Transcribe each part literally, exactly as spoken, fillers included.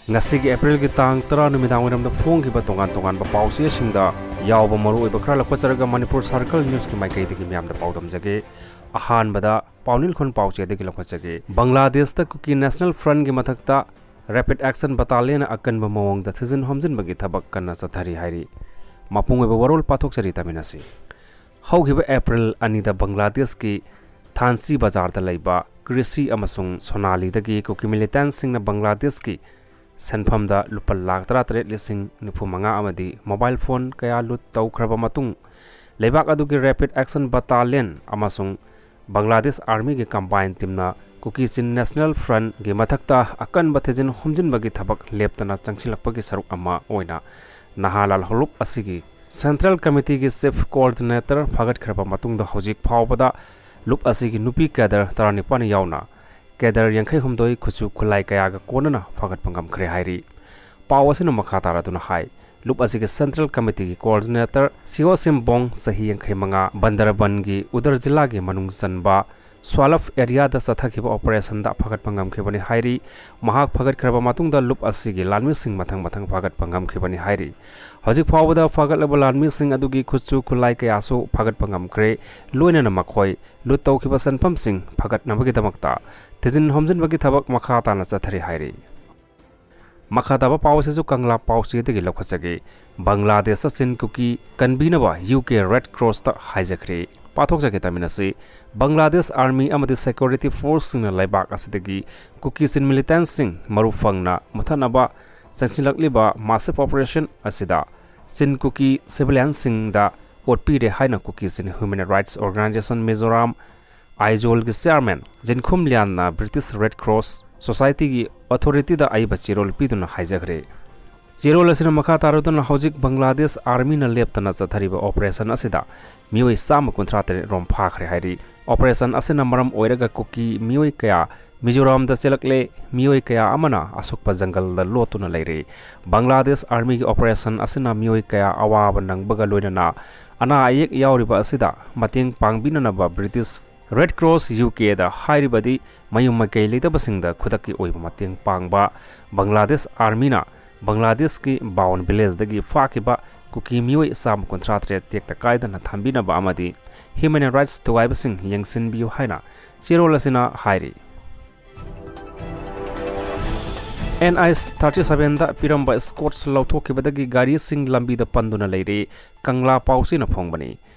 ꯉꯁꯤꯒꯤ ꯑꯦꯄ꯭ꯔꯤꯜꯒꯤ ꯇꯥꯡ ꯇꯔꯥ ꯅꯨꯃꯤꯗꯥꯡ ꯋꯥꯏꯔꯝꯗ ꯐꯣꯡꯈꯤꯕ ꯇꯣꯉꯥꯟ ꯇꯣꯉꯥꯟꯕ ꯄꯥꯎꯆꯦꯁꯤꯡꯗ ꯌꯥꯎꯕ ꯃꯔꯨꯑꯣꯏꯕ ꯈꯔ ꯂꯧꯈꯠꯆꯔꯒ ꯃꯅꯤꯄꯨꯔ ꯁꯥꯔꯀꯜ ꯅ꯭ꯌꯨꯁꯀꯤ ꯃꯥꯏꯀꯩꯗꯒꯤ ꯃꯤꯌꯥꯝꯗ ꯄꯥꯎꯗꯝꯖꯒꯦ꯫ ꯑꯍꯥꯟꯕꯗ ꯄꯥꯎꯅꯤꯜꯈꯣꯟ ꯄꯥꯎꯆꯦꯗꯒꯤ ꯂꯧꯈꯠꯆꯒꯦ꯫ ꯕꯪꯒ꯭ꯂꯥꯗꯦꯁꯇ ꯀꯨꯀꯤ ꯅꯦꯁꯅꯦꯜ ꯐ꯭ꯔꯟꯒꯤ ꯃꯊꯛꯇ ꯔꯦꯄꯤꯗ ꯑꯦꯛꯁꯟ ꯕꯇꯥꯂꯤꯌꯟꯅ ꯑꯀꯟꯕ ꯃꯑꯣꯡꯗ ꯊꯤꯖꯤꯟ ꯍꯨꯝꯖꯤꯟꯕꯒꯤ ꯊꯕꯛ ꯀꯟꯅ ꯆꯠꯊꯔꯤ ꯍꯥꯏꯔꯤ꯫ ꯃꯄꯨꯡ ꯑꯣꯏꯕ ꯋꯥꯔꯣꯜ ꯄꯥꯊꯣꯛꯆꯔꯤ, ꯇꯥꯃꯤꯟꯅꯁꯤ꯫ ꯍꯧꯈꯤꯕ ꯑꯦꯄ꯭ꯔꯤꯜ ꯑꯅꯤꯗ ꯕꯪꯒ꯭ꯂꯥꯗꯦꯁꯀꯤ ꯊꯥꯟꯁꯤ ꯕꯖꯥꯔꯗ ꯂꯩꯕ ꯀ꯭ꯔꯤꯁꯤ ꯑꯃꯁꯨꯡ ꯁꯣꯅꯥꯂꯤꯗꯒꯤ ꯀꯨꯀꯤ ꯃꯤꯂꯤꯇꯦꯟꯠꯁꯤꯡꯅ ꯕꯪꯒ꯭ꯂꯥꯗꯦꯁꯀꯤ ꯁꯦꯟꯐꯝꯗ ꯂꯨꯄꯥ ꯂꯥꯈ ꯇꯔꯥꯇꯔꯦꯠ ꯂꯤꯁꯤꯡ ꯅꯤꯐꯨ ꯃꯉꯥ ꯑꯃꯗꯤ ꯃꯣꯕꯥꯏꯜ ꯐꯣꯟ ꯀꯌꯥ ꯂꯨꯠ ꯇꯧꯈ꯭ꯔꯕ ꯃꯇꯨꯡ, ꯂꯩꯕꯥꯛ ꯑꯗꯨꯒꯤ ꯔꯦꯄꯤꯗ ꯑꯦꯛꯁꯟ ꯕꯇꯥꯂꯤꯌꯟ ꯑꯃꯁꯨꯡ ꯕꯪꯒ꯭ꯂꯥꯗꯦꯁ ꯑꯥꯔꯃꯤꯒꯤ ꯀꯝꯕꯥꯏꯟ ꯇꯤꯝꯅ ꯀꯨꯀꯤ ꯆꯤꯟ ꯅꯦꯁꯅꯦꯜ ꯐ꯭ꯔꯟꯒꯤ ꯃꯊꯛꯇ ꯑꯀꯟꯕ ꯊꯤꯖꯤꯟ ꯍꯨꯝꯖꯤꯟꯕꯒꯤ ꯊꯕꯛ ꯂꯦꯞꯇꯅ ꯆꯪꯁꯤꯜꯂꯛꯄꯒꯤ ꯁꯔꯨꯛ ꯑꯃ ꯑꯣꯏꯅ ꯅꯍꯥ ꯂꯥꯜꯍꯧꯂꯨꯞ ꯑꯁꯤꯒꯤ ꯁꯦꯟꯇ꯭ꯔꯦꯜ ꯀꯃꯤꯇꯤꯒꯤ ꯆꯤꯐ ꯀꯣꯑꯣꯔꯗꯤꯅꯦꯇꯔ ꯐꯥꯒꯠꯈ꯭ꯔꯕ ꯃꯇꯨꯡꯗ ꯍꯧꯖꯤꯛ ꯐꯥꯎꯕꯗ ꯂꯨꯞ ꯑꯁꯤꯒꯤ ꯅꯨꯄꯤ ꯀꯦꯗꯔ ꯇꯔꯥꯅꯤꯄꯥꯟ ꯌꯥꯎꯅ ꯀꯦꯗꯔ ꯌꯥꯡꯈꯩ ꯍꯨꯝꯗꯣꯏ ꯈꯨꯠꯁꯨ ꯈꯨꯠꯂꯥꯏ ꯀꯌꯥꯒ ꯀꯣꯟꯅꯅ ꯐꯥꯒꯠꯄ ꯉꯝꯈ꯭ꯔꯦ ꯍꯥꯏꯔꯤ꯫ ꯄꯥꯎ ꯑꯁꯤꯅ ꯃꯈꯥ ꯇꯥꯔꯗꯨꯅ ꯍꯥꯏ, ꯂꯨꯞ ꯑꯁꯤꯒꯤ ꯁꯦꯟꯇ꯭ꯔꯦꯜ ꯀꯃꯤꯇꯤꯒꯤ ꯀꯣꯑꯣꯔꯗꯤꯅꯦꯇꯔ ꯁꯤꯑꯣ ꯁꯤꯝꯕꯣꯡ, ꯆꯍꯤ ꯌꯥꯡꯈꯩ ꯃꯉꯥ, ꯕꯟꯗꯔꯕꯟꯒꯤ ꯎꯗꯔ ꯖꯤꯂꯥꯒꯤ ꯃꯅꯨꯡ ꯆꯟꯕ ꯁ꯭ꯋꯥꯂꯐ ꯑꯦꯔꯤꯌꯥꯗ ꯆꯠꯊꯈꯤꯕ ꯑꯣꯄꯔꯦꯁꯟꯗ ꯐꯥꯒꯠꯄ ꯉꯝꯈꯤꯕꯅꯤ ꯍꯥꯏꯔꯤ꯫ ꯃꯍꯥꯛ ꯐꯥꯒꯠꯈ꯭ꯔꯕ ꯃꯇꯨꯡꯗ ꯂꯨꯞ ꯑꯁꯤꯒꯤ ꯂꯥꯟꯃꯤꯁꯤꯡ ꯃꯊꯪ ꯃꯊꯪ ꯐꯥꯒꯠꯄ ꯉꯝꯈꯤꯕꯅꯤ ꯍꯥꯏꯔꯤ꯫ ꯍꯧꯖꯤꯛ ꯐꯥꯎꯕꯗ ꯐꯥꯒꯠꯂꯕ ꯂꯥꯟꯃꯤꯁꯤꯡ ꯑꯗꯨꯒꯤ ꯈꯨꯠꯁꯨ ꯈꯨꯠꯂꯥꯏ ꯀꯌꯥꯁꯨ ꯐꯥꯒꯠꯄ ꯉꯝꯈ꯭ꯔꯦ, ꯂꯣꯏꯅꯅ ꯃꯈꯣꯏ ꯂꯨꯠ ꯇꯧꯈꯤꯕ ꯁꯦꯟꯐꯝꯁꯤꯡ ꯐꯒꯠꯅꯕꯒꯤꯗꯃꯛꯇ ꯊꯤꯖꯤꯟ ꯍꯨꯝꯖꯤꯟꯕꯒꯤ ꯊꯕꯛ ꯃꯈꯥ ꯇꯥꯅ ꯆꯠꯊꯔꯤ ꯍꯥꯏꯔꯤ꯫ ꯃꯈꯥ ꯇꯥꯕ ꯄꯥꯎ ꯑꯁꯤꯁꯨ ꯀꯪꯂꯥ ꯄꯥꯎꯆꯦꯗꯒꯤ ꯂꯧꯈꯠꯆꯒꯦ꯫ ꯕꯪꯒ꯭ꯂꯥꯗꯦꯁꯇ ꯆꯤꯟ ꯀꯨꯀꯤ ꯀꯟꯕꯤꯅꯕ ꯌꯨ ꯀꯦ ꯔꯦꯗ ꯀ꯭ꯔꯣꯁꯇ ꯍꯥꯏꯖꯈ꯭ꯔꯦ꯫ ꯄꯥꯊꯣꯛꯆꯒꯦ, ꯇꯥꯃꯤꯟꯅꯁꯤ꯫ ꯕꯪꯒ꯭ꯂꯥꯗꯦꯁ ꯑꯥꯔꯃꯤ ꯑꯃꯗꯤ ꯁꯦꯀ꯭ꯌꯨꯔꯤꯇꯤ ꯐꯣꯔꯁꯁꯤꯡꯅ ꯂꯩꯕꯥꯛ ꯑꯁꯤꯗꯒꯤ ꯀꯨꯀꯤ ꯆꯤꯟ ꯃꯤꯂꯤꯇꯦꯟꯠꯁꯤꯡ ꯃꯔꯨ ꯐꯪꯅ ꯃꯨꯊꯠꯅꯕ ꯆꯪꯁꯤꯜꯂꯛꯂꯤꯕ ꯃꯥꯁꯤꯚ ꯑꯣꯄꯔꯦꯁꯟ ꯑꯁꯤꯗ ꯆꯤꯟ ꯀꯨꯀꯤ ꯁꯤꯚꯤꯂꯤꯌꯟꯁꯤꯡꯗ ꯑꯣꯠꯄꯤꯔꯦ ꯍꯥꯏꯅ Kuki Chin human rights organisation Mizoram ꯑꯥꯏꯖꯣꯜꯒꯤ ꯆꯤꯌꯥꯔꯃꯦꯟ ꯖꯤꯟꯈꯨꯝ ꯂꯤꯌꯥꯟꯅ ꯕ꯭ꯔꯤꯇꯤꯁ ꯔꯦꯗ ꯀ꯭ꯔꯣꯁ ꯁꯣꯁꯥꯏꯇꯤꯒꯤ ꯑꯣꯊꯣꯔꯤꯇꯤꯗ ꯑꯏꯕ ꯆꯦꯔꯣꯜ ꯄꯤꯗꯨꯅ ꯍꯥꯏꯖꯈ꯭ꯔꯦ꯫ ꯆꯦꯔꯣꯜ ꯑꯁꯤꯅ ꯃꯈꯥ ꯇꯥꯔꯗꯨꯅ ꯍꯧꯖꯤꯛ ꯕꯪꯒ꯭ꯂꯥꯗꯦꯁ ꯑꯥꯔꯃꯤꯅ ꯂꯦꯞꯇꯅ ꯆꯠꯊꯔꯤꯕ ꯑꯣꯄꯔꯦꯁꯟ ꯑꯁꯤꯗ ꯃꯤꯑꯣꯏ ꯆꯥꯝꯃ ꯀꯨꯟꯊ꯭ꯔꯥ ꯇꯔꯦꯠ ꯔꯣꯝ ꯐꯥꯈ꯭ꯔꯦ ꯍꯥꯏꯔꯤ꯫ ꯑꯣꯄꯔꯦꯁꯟ ꯑꯁꯤꯅ ꯃꯔꯝ ꯑꯣꯏꯔꯒ ꯀꯨꯀꯤ ꯃꯤꯑꯣꯏ ꯀꯌꯥ ꯃꯤꯖꯣꯔꯥꯝꯗ ꯆꯦꯜꯂꯛꯂꯦ, ꯃꯤꯑꯣꯏ ꯀꯌꯥ ꯑꯃꯅ ꯑꯁꯨꯛꯄ ꯖꯪꯒꯜꯗ ꯂꯣꯠꯇꯨꯅ ꯂꯩꯔꯦ꯫ ꯕꯪꯒ꯭ꯂꯥꯗꯦꯁ ꯑꯥꯔꯃꯤꯒꯤ ꯑꯣꯄꯔꯦꯁꯟ ꯑꯁꯤꯅ ꯃꯤꯑꯣꯏ ꯀꯌꯥ ꯑꯋꯥꯕ ꯅꯪꯕꯒ ꯂꯣꯏꯅꯅ ꯑꯅꯥ ꯑꯌꯦꯛ ꯌꯥꯎꯔꯤꯕ ꯑꯁꯤꯗ ꯃꯇꯦꯡ ꯄꯥꯡꯕꯤꯅꯅꯕ ꯕ꯭ꯔꯤꯇꯤꯁ ꯔꯦꯗ ꯀ꯭ꯔꯣꯁ ꯌꯨ ꯀꯦꯗ ꯍꯥꯏꯔꯤꯕꯗꯤ ꯃꯌꯨꯝ ꯃꯀꯩ ꯂꯩꯇꯕꯁꯤꯡꯗ ꯈꯨꯗꯛꯀꯤ ꯑꯣꯏꯕ ꯃꯇꯦꯡ ꯄꯥꯡꯕ꯫ ꯕꯪꯒ꯭ꯂꯥꯗꯦꯁ ꯑꯥꯔꯃꯤꯅ ꯕꯪꯒ꯭ꯂꯥꯗꯦꯁꯀꯤ ꯕꯥꯎꯟ ꯚꯤꯂꯦꯖꯗꯒꯤ ꯐꯥꯈꯤꯕ ꯀꯨꯀꯤ ꯃꯤꯑꯣꯏ ꯆꯥꯝꯃ ꯀꯨꯟꯊ꯭ꯔꯥ ꯇꯔꯦꯠ ꯇꯦꯛꯇ ꯀꯥꯏꯗꯅ ꯊꯝꯕꯤꯅꯕ ꯑꯃꯗꯤ human rights ꯊꯨꯒꯥꯏꯕꯁꯤꯡ ꯌꯦꯡꯁꯤꯟꯕꯤꯌꯨ ꯍꯥꯏꯅ ꯆꯦꯔꯣꯜ ꯑꯁꯤꯅ ꯍꯥꯏꯔꯤ꯫ ꯑꯦꯟ ꯑꯩꯆ ꯊꯥꯔꯇꯤ ꯁꯚꯦꯟꯗ ꯄꯤꯔꯝꯕ ꯏꯁꯀꯣꯠꯁ ꯂꯧꯊꯣꯛꯈꯤꯕꯗꯒꯤ ꯒꯥꯔꯤꯁꯤꯡ ꯂꯝꯕꯤꯗ ꯄꯟꯗꯨꯅ ꯂꯩꯔꯦ꯫ ꯀꯪꯂꯥ ꯄꯥꯎꯆꯦꯅ ꯐꯣꯡꯕꯅꯤ꯫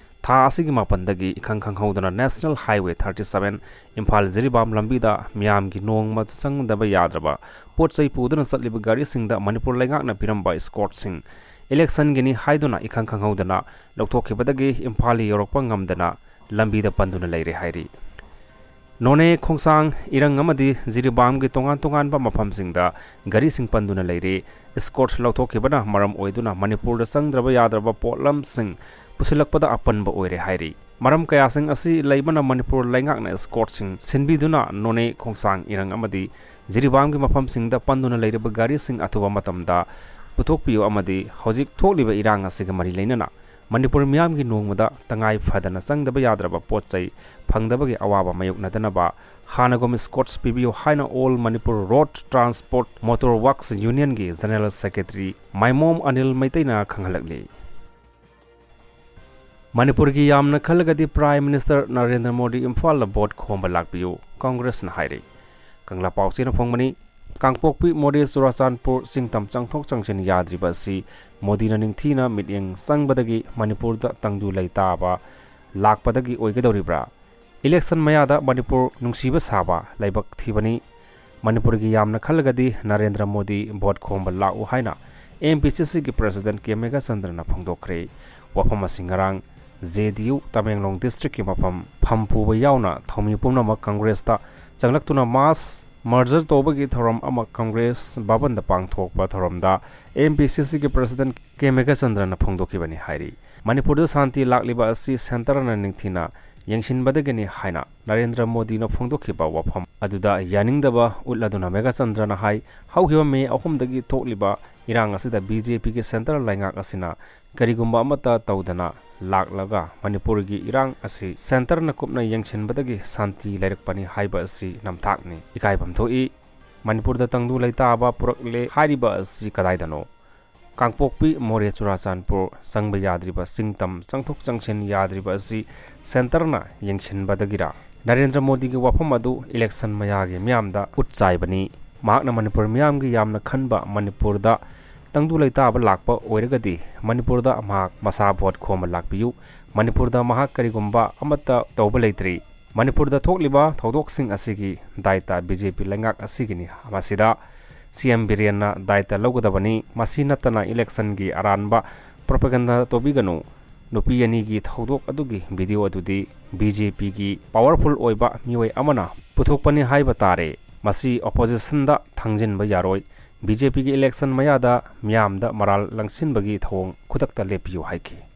ꯊꯥ ꯑꯁꯤꯒꯤ ꯃꯥꯄꯟꯗꯒꯤ ꯏꯈꯪ ꯈꯪꯍꯧꯗꯅ National Highway thirty seven Imphal Jiribam ꯂꯝꯕꯤꯗ ꯃꯤꯌꯥꯝꯒꯤ ꯅꯣꯡꯃ ꯆꯪꯗꯕ ꯌꯥꯗ꯭ꯔꯕ ꯄꯣꯠ ꯆꯩ ꯄꯨꯗꯨꯅ ꯆꯠꯂꯤꯕ ꯒꯥꯔꯤꯁꯤꯡꯗ ꯃꯅꯤꯄꯨꯔ ꯂꯩꯉꯥꯛꯅ ꯄꯤꯔꯝꯕ ꯏꯁꯀꯣꯠꯁꯤꯡ ꯏꯂꯦꯛꯁꯟꯒꯤꯅꯤ ꯍꯥꯏꯗꯨꯅ ꯏꯈꯪ ꯈꯪꯍꯧꯗꯅ ꯂꯧꯊꯣꯛꯈꯤꯕꯗꯒꯤ ꯏꯝꯐꯥꯜ ꯌꯧꯔꯛꯄ ꯉꯝꯗꯅ ꯂꯝꯕꯤꯗ ꯄꯟꯗꯨꯅ ꯂꯩꯔꯦ ꯍꯥꯏꯔꯤ꯫ ꯅꯣꯅꯦ, ꯈꯣꯡꯁꯥꯡ, ꯏꯔꯪ ꯑꯃꯗꯤ ꯖꯤꯔꯤꯕꯥꯝꯒꯤ ꯇꯣꯉꯥꯟ ꯇꯣꯉꯥꯟꯕ ꯃꯐꯝꯁꯤꯡꯗ ꯒꯥꯔꯤꯁꯤꯡ ꯄꯟꯗꯨꯅ ꯂꯩꯔꯤ꯫ ꯏꯁꯀꯣꯠ ꯂꯧꯊꯣꯛꯈꯤꯕꯅ ꯃꯔꯝ ꯑꯣꯏꯗꯨꯅ ꯃꯅꯤꯄꯨꯔꯗ ꯆꯪꯗ꯭ꯔꯕ ꯌꯥꯗ꯭ꯔꯕ ꯄꯣꯠꯂꯝꯁꯤꯡ ꯄꯨꯁꯤꯜꯂꯛꯄꯗ ꯑꯄꯟꯕ ꯑꯣꯏꯔꯦ ꯍꯥꯏꯔꯤ꯫ ꯃꯔꯝ ꯀꯌꯥꯁꯤꯡ ꯑꯁꯤ ꯂꯩꯕꯅ ꯃꯅꯤꯄꯨꯔ ꯂꯩꯉꯥꯛꯅ ꯏꯁꯀꯣꯠꯁꯤꯡ ꯁꯤꯟꯕꯤꯗꯨꯅ ꯅꯣꯅꯦ, ꯈꯣꯡꯁꯥꯡ, ꯏꯔꯪ ꯑꯃꯗꯤ ꯖꯤꯔꯤꯕꯥꯝꯒꯤ ꯃꯐꯝꯁꯤꯡꯗ ꯄꯟꯗꯨꯅ ꯂꯩꯔꯤꯕ ꯒꯥꯔꯤꯁꯤꯡ ꯑꯊꯨꯕ ꯃꯇꯝꯗ ꯄꯨꯊꯣꯛꯄꯤꯌꯨ ꯑꯃꯗꯤ ꯍꯧꯖꯤꯛ ꯊꯣꯛꯂꯤꯕ ꯏꯔꯥꯡ ꯑꯁꯤꯒ ꯃꯔꯤ ꯂꯩꯅꯅ ꯃꯅꯤꯄꯨꯔ ꯃꯤꯌꯥꯝꯒꯤ ꯅꯣꯡꯃꯗ ꯇꯉꯥꯏ ꯐꯗꯅ ꯆꯪꯗꯕ ꯌꯥꯗ꯭ꯔꯕ ꯄꯣꯠ ꯆꯩ ꯐꯪꯗꯕꯒꯤ ꯑꯋꯥꯕ ꯃꯥꯌꯣꯛꯅꯗꯅꯕ ꯍꯥꯟꯅꯒꯨꯝ ꯏꯁꯀꯣꯠꯁ ꯄꯤꯕꯤꯌꯨ ꯍꯥꯏꯅ All Manipur Road Transport Motor Works Union ꯒꯤ General Secretary ꯃꯥꯏꯃꯣꯝ ꯑꯅꯤꯜ ꯃꯩꯇꯩꯅ ꯈꯪꯍꯜꯂꯛꯂꯤ꯫ ꯃꯅꯤꯄꯨꯔꯒꯤ ꯌꯥꯝꯅ ꯈꯜꯂꯒꯗꯤ Prime Minister ꯅꯔꯦꯟꯗ꯭ꯔ ꯃꯣꯗꯤ ꯏꯝꯐꯥꯜꯗ ꯚꯣꯠ ꯈꯣꯝꯕ ꯂꯥꯛꯄꯤꯌꯨ, ꯀꯪꯒ꯭ꯔꯦꯁꯅ ꯍꯥꯏꯔꯤ꯫ ꯀꯪꯂꯥ ꯄꯥꯎꯆꯦꯅ ꯐꯣꯡꯕꯅꯤ꯫ ꯀꯥꯡꯄꯣꯛꯄꯤ, ꯃꯣꯔꯦ, ꯆꯨꯔꯥꯆꯥꯟꯄꯨꯔ ꯆꯤꯡ ꯇꯝ ꯆꯪꯊꯣꯛ ꯆꯪꯁꯤꯟ ꯌꯥꯗ꯭ꯔꯤꯕ ꯑꯁꯤ ꯃꯣꯗꯤꯅ ꯅꯤꯡꯊꯤꯅ ꯃꯤꯠꯌꯦꯡ ꯆꯪꯕꯗꯒꯤ ꯃꯅꯤꯄꯨꯔꯗ ꯇꯪꯗꯨ ꯂꯩꯇꯥꯕ ꯂꯥꯛꯄꯗꯒꯤ ꯑꯣꯏꯒꯗꯧꯔꯤꯕ꯭ꯔꯥ? ꯏꯂꯦꯛꯁꯟ ꯃꯌꯥꯗ ꯃꯅꯤꯄꯨꯔ ꯅꯨꯡꯁꯤꯕ ꯁꯥꯕ ꯂꯥꯏꯕꯛ ꯊꯤꯕꯅꯤ꯫ ꯃꯅꯤꯄꯨꯔꯒꯤ ꯌꯥꯝꯅ ꯈꯜꯂꯒꯗꯤ ꯅꯔꯦꯟꯗ꯭ꯔ ꯃꯣꯗꯤ ꯚꯣꯠ ꯈꯣꯝꯕ ꯂꯥꯛꯎ ꯍꯥꯏꯅ ꯑꯦꯝ ꯄꯤ ꯁꯤ ꯁꯤꯒꯤ President ꯀꯦ ꯃꯦꯘꯆꯟꯗ꯭ꯔꯅ ꯐꯣꯡꯗꯣꯛꯈ꯭ꯔꯦ꯫ ꯋꯥꯐꯝ ꯑꯁꯤ ꯉꯔꯥꯡ ꯖꯦ ꯗꯤ ꯌꯨ ꯇꯃꯦꯡꯂꯣꯡ district ꯀꯤ ꯃꯐꯝ ꯐꯝ ꯄꯨꯕ ꯌꯥꯎꯅ ꯊꯧꯃꯤ ꯄꯨꯝꯅꯃꯛ ꯀꯪꯒ꯭ꯔꯦꯁꯇ ꯆꯪꯂꯛꯇꯨꯅ mass merger ꯇꯧꯕꯒꯤ ꯊꯧꯔꯝ ꯑꯃ ꯀꯪꯒ꯭ꯔꯦꯁ ꯚꯕꯟꯗ ꯄꯥꯡꯊꯣꯛꯄ ꯊꯧꯔꯝꯗ ꯑꯦꯝ ꯄꯤ ꯁꯤ ꯁꯤꯒꯤ President ꯀꯦ ꯃꯦꯘꯆꯟꯗ꯭ꯔꯅ ꯐꯣꯡꯗꯣꯛꯈꯤꯕꯅꯤ ꯍꯥꯏꯔꯤ꯫ ꯃꯅꯤꯄꯨꯔꯗ ꯁꯥꯟꯇꯤ ꯂꯥꯛꯂꯤꯕ ꯑꯁꯤ centre ꯅ ꯅꯤꯡꯊꯤꯅ ꯌꯦꯡꯁꯤꯟꯕꯗꯒꯤꯅꯤ ꯍꯥꯏꯅ ꯅꯔꯦꯟꯗ꯭ꯔ ꯃꯣꯗꯤꯅ ꯐꯣꯡꯗꯣꯛꯈꯤꯕ ꯋꯥꯐꯝ ꯑꯗꯨꯗ ꯌꯥꯅꯤꯡꯗꯕ ꯎꯠꯂꯗꯨꯅ ꯃꯦꯘꯆꯟꯗ꯭ꯔꯅ ꯍꯥꯏ, ꯍꯧꯈꯤꯕ ꯃꯦ ꯑꯍꯨꯝꯗꯒꯤ ꯊꯣꯛꯂꯤꯕ ꯏꯔꯥꯡ ꯑꯁꯤꯗ ꯕꯤ ꯖꯦ ꯄꯤꯒꯤ ꯁꯦꯟꯇꯔ ꯂꯩꯉꯥꯛ ꯑꯁꯤꯅ ꯀꯔꯤꯒꯨꯝꯕ ꯑꯃꯠꯇ ꯇꯧꯗꯅ ꯂꯥꯛꯂꯒ ꯃꯅꯤꯄꯨꯔꯒꯤ ꯏꯔꯥꯡ ꯑꯁꯤ ꯁꯦꯟꯇꯔꯅ ꯀꯨꯞꯅ ꯌꯦꯡꯁꯤꯟꯕꯗꯒꯤ ꯁꯥꯟꯇꯤ ꯂꯩꯔꯛꯄꯅꯤ ꯍꯥꯏꯕ ꯑꯁꯤ ꯅꯝꯊꯥꯛꯅꯤ꯫ ꯏꯀꯥꯏꯐꯝ ꯊꯣꯛꯏ꯫ ꯃꯅꯤꯄꯨꯔꯗ ꯇꯪꯗꯨ ꯂꯩꯇꯥꯕ ꯄꯨꯔꯛꯂꯦ ꯍꯥꯏꯔꯤꯕ ꯑꯁꯤ ꯀꯗꯥꯏꯗꯅꯣ? ꯀꯥꯡꯄꯣꯛꯄꯤ, ꯃꯣꯔꯦ, ꯆꯨꯔꯥꯆꯥꯟꯄꯨꯔ ꯆꯪꯕ ꯌꯥꯗ꯭ꯔꯤꯕ ꯆꯤꯡ ꯇꯝ ꯆꯪꯊꯣꯛ ꯆꯪꯁꯤꯟ ꯌꯥꯗ꯭ꯔꯤꯕ ꯑꯁꯤ ꯁꯦꯟꯇꯔꯅ ꯌꯦꯡꯁꯤꯟꯕꯗꯒꯤꯔꯥ? ꯅꯔꯦꯟꯗ꯭ꯔ ꯃꯣꯗꯤꯒꯤ ꯋꯥꯐꯝ ꯑꯗꯨ ꯏꯂꯦꯛꯁꯟ ꯃꯌꯥꯒꯤ ꯃꯤꯌꯥꯝꯗ ꯎꯠ ꯆꯥꯏꯕꯅꯤ꯫ ꯃꯍꯥꯛꯅ ꯃꯅꯤꯄꯨꯔ ꯃꯤꯌꯥꯝꯒꯤ ꯌꯥꯝꯅ ꯈꯟꯕ ꯃꯅꯤꯄꯨꯔꯗ ꯇꯪꯗꯨ ꯂꯩꯇꯥꯕ ꯂꯥꯛꯄ ꯑꯣꯏꯔꯒꯗꯤ ꯃꯅꯤꯄꯨꯔꯗ ꯃꯍꯥꯛ ꯃꯁꯥ ꯚꯣꯠ ꯈꯣꯝꯕ ꯂꯥꯛꯄꯤꯌꯨ꯫ ꯃꯅꯤꯄꯨꯔꯗ ꯃꯍꯥꯛ ꯀꯔꯤꯒꯨꯝꯕ ꯑꯃꯠꯇ ꯇꯧꯕ ꯂꯩꯇ꯭ꯔꯤ꯫ ꯃꯅꯤꯄꯨꯔꯗ ꯊꯣꯛꯂꯤꯕ ꯊꯧꯗꯣꯛꯁꯤꯡ ꯑꯁꯤꯒꯤ ꯗꯥꯏꯇ ꯕꯤ ꯖꯦ ꯄꯤ ꯂꯩꯉꯥꯛ ꯑꯁꯤꯒꯤꯅꯤ꯫ ꯃꯁꯤꯗ ꯁꯤ ꯑꯦꯝ ꯕꯤꯔꯦꯟꯅ ꯗꯥꯏꯇ ꯂꯧꯒꯗꯕꯅꯤ꯫ ꯃꯁꯤ ꯅꯠꯇꯅ ꯏꯂꯦꯛꯁꯟꯒꯤ ꯑꯔꯥꯟꯕ ꯄ꯭ꯔꯣꯄꯥꯒꯦꯟꯗꯥ ꯇꯧꯕꯤꯒꯅꯨ꯫ ꯅꯨꯄꯤ ꯑꯅꯤꯒꯤ ꯊꯧꯗꯣꯛ ꯑꯗꯨꯒꯤ ꯚꯤꯗꯤꯑꯣ ꯑꯗꯨꯗꯤ ꯕꯤ ꯖꯦ ꯄꯤꯒꯤ ꯄꯥꯋꯔꯐꯨꯜ ꯑꯣꯏꯕ ꯃꯤꯑꯣꯏ ꯑꯃꯅ ꯄꯨꯊꯣꯛꯄꯅꯤ ꯍꯥꯏꯕ ꯇꯥꯔꯦ꯫ ꯃꯁꯤ ꯑꯣꯄꯣꯖꯤꯁꯟꯗ ꯊꯥꯡꯖꯤꯟꯕ ꯌꯥꯔꯣꯏ꯫ ꯕꯤ ꯖꯦ ꯄꯤꯒꯤ ꯏꯂꯦꯛꯁꯟ ꯃꯌꯥꯗ ꯃꯤꯌꯥꯝꯗ ꯃꯔꯥꯜ ꯂꯪꯁꯤꯟꯕꯒꯤ ꯊꯧꯑꯣꯡ ꯈꯨꯗꯛꯇ ꯂꯦꯞꯄꯤꯌꯨ ꯍꯥꯏꯈꯤ꯫